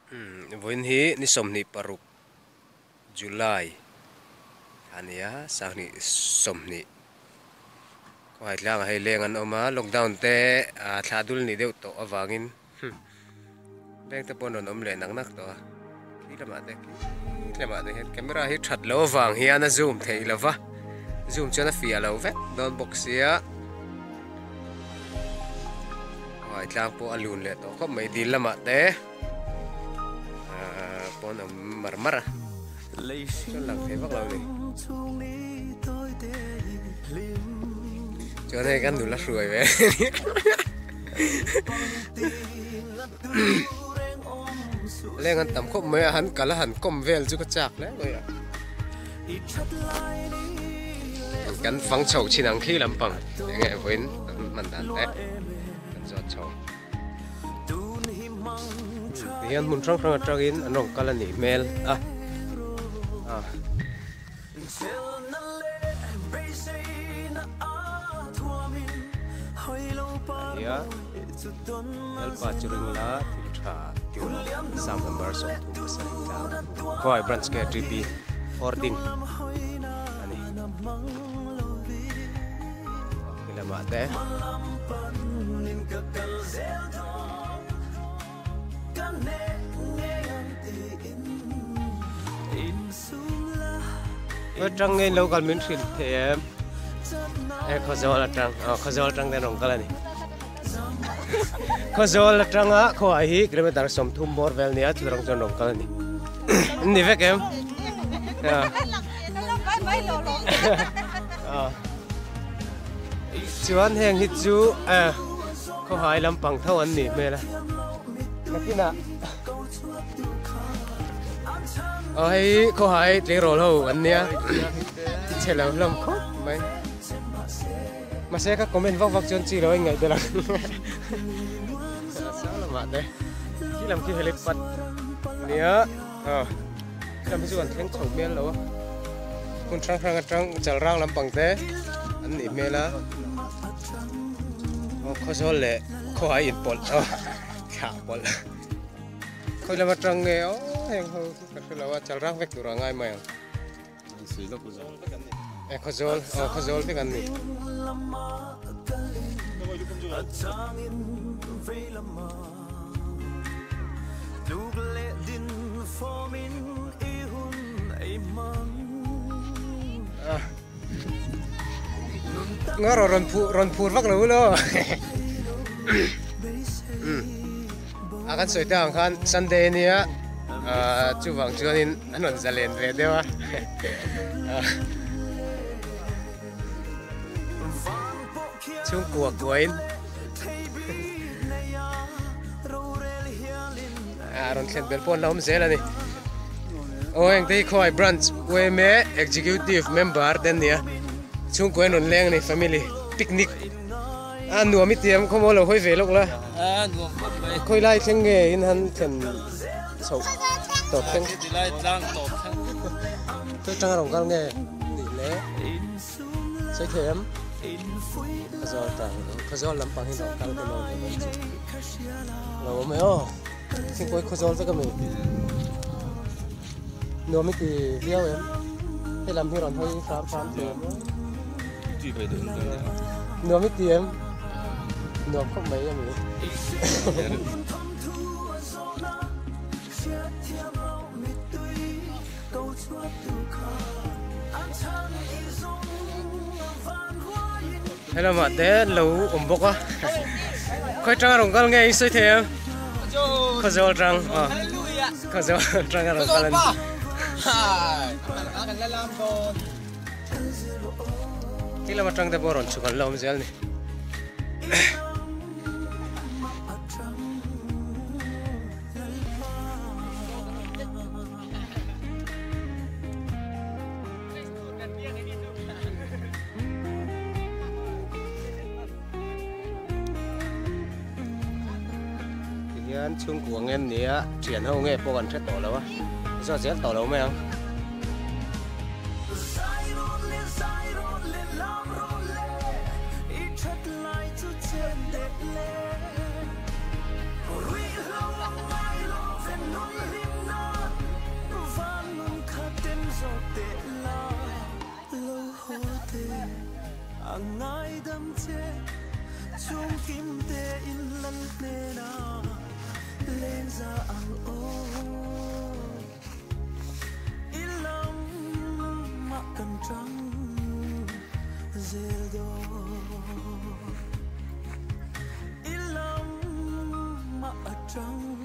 Vawiin hi ni 26 July a ni a, sanghnih 20 khawhai tlangah hei leng an awm a, lockdown te thla dul nih deuh tawh avangin leng te pawh an rawn awm leh nak nak tawh a, khi lamah te khi lamah te hian camera hi that loh avang hian a zoom theih lo va, zoom chuan a fiah lo vek dawn bawk sia. Khawhai tlang pawh a lun leh tawh khawp mai dil lamah te ahh pawn awm mar mar a chuan lang thei vak lo a ni chuan hei kan nula hruai ve leng an tam khawp mai a han kal a han kawm vel chu ka chak hle mai a kan fang chho chin ang khi lampang eng nge vawiin kan hman dan te kan zawt chho tihian hmun hrang hrang atangin an rawn kal a nih hmel a a hian lalpa chu ring la thil tha tih rawh Psalm number 37 tlang Khawai branch KTP ordin a ni. Lamah te. Atang nge lo kal min hrilh thei em e Khawzawl atang aw Khawzawl atang ten rawn kal a ni Khawzawl atanga khawah hi kilometer 30 bawr vel nia chu rang chuan rawn kal a ni ni vek em Chuan heng hi chu khawhai lampang tho an nih hmel a nakinah aw hei khawhai tleirawl ho an nia chhe lo hlawm khawp mai mahse ka comment vak vak chuan chi lo a ingaih belh ang sang lamah te khi lam khi helipad nia aw khi lam hi chu an thleng chho hmel lo a hmun hrang hrang atang chal rang lampang te an nih hmel a aw khawzawl leh khawhai inpawlh aw thlah pawlh khawi lam atang nge aw heng ho chu ka hre lo a chal rang vek tur a ngai mai ang e khawzawl aw khawzawl vek an ni. Nga rawn rawn phur rawn phur vak lo ulaw a kan sawi ta ang khan Sunday ania chuvang chuanin an rawn zalen ve deuh a chhungkua kuain a rawn thlen bel pawh an la awm zel a ni aw heng te hi khawi branch yma executive member te an ni a chhungkua an rawn leng a ni family picnic a nuam i tiam khawmaw lo hawi ve lawk la khawi lai thleng nge in han thlen chhoh tawp thleng khawi tanga rawn kal nge nih le. Sawi thei em? Khawzawl tang Khawzawl lampang hi lo kal te lo ni mai chu. Lo awm e aw. Thingpui Khawzawl vek ami. Nuam i ti viau em? Hei lam hi rawn hawi hram hram thei em? Nuam i ti em? Nuam khawp mai ami. Helamah te lo awm bawk a khawi tanga rawn kal nge i sawi thei em khawzawl tang aw khawzawl tanga rawn kal a ni ti lam atang te pawh rawn chhuk an la awm zel a ni. Tihian chhungkua nge an nia thian ho nge pawh kan hre tawh lo a zawt zel tawh lo mai ang. A ngaidam che chhungkim te in lal hnena lengza ang aw. I lamah kan tang zel dawn. I lamah a tang.